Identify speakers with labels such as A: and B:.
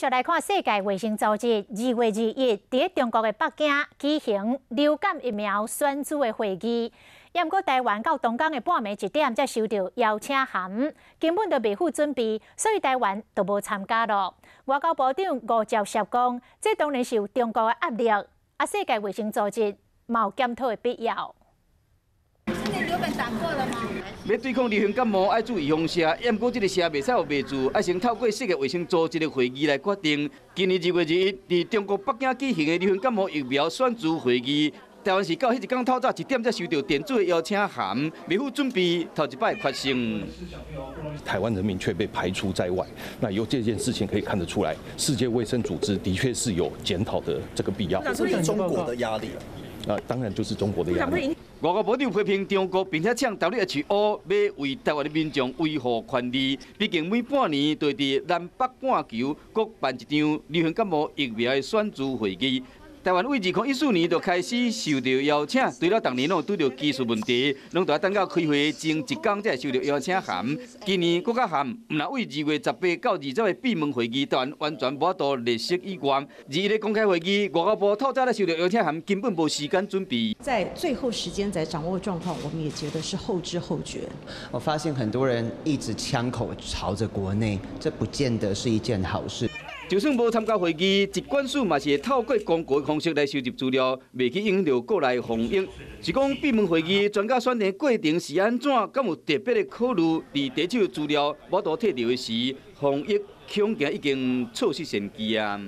A: 續來看世界衛生組織2月21佇中國的北京舉行流感疫苗選取的會議，毋過台灣到當工的半暝1點才收到邀請函，根本就未赴準備，所以台灣就無參加囉。外交部長吳釗燮講，這當然是有中國的壓力，啊，世界衛生組織嘛有檢討的必要。
B: 流感打過了嗎？
C: 欲對抗流行感冒，愛注預防射，毋過這个射袂使予袂注，愛先透過世界衛生組織的會議來決定。今年2月21，佇中國北京舉行的流行感冒疫苗選取會議，台灣是到彼一工透早1點才收到電子的邀請函，未赴準備，頭一擺發生。
D: 台灣人民卻被排除在外，那由這件事情可以看得出來，世界衛生組織的確是有檢討的這個必要。
E: 這是中國的壓力。
D: 啊，當然就是中國的壓力。
C: 外交部長批評中國，並且嗆 WHO 欲為台灣的民眾維護權利。畢竟每半年就會佇南北半球各辦一場流行感冒疫苗的選取會議。台灣對2014年就開始受到邀請，除了逐年攏有拄著技術問題，攏著愛等到開會前一工才會收到邀請函。今年閣較譀，毋但對2月18到20的閉門會議，台灣完全無法度列席以外，21的公開會議，外交部透早咧收到邀請函，根本無時間準備。
F: 在最後時間才掌握狀況，我們也覺得是後知後覺。
G: 我發現很多人一直槍口朝着國內，這不見得是一件好事。
C: 就算無參加會議，疾管署嘛是會透過公告方式來收集資料，袂去影響著國內防疫。是講閉門會議專家選定過程是按怎，敢有特別的考慮？佇提手資料無法度提著的時，防疫恐驚已經錯失先機啊！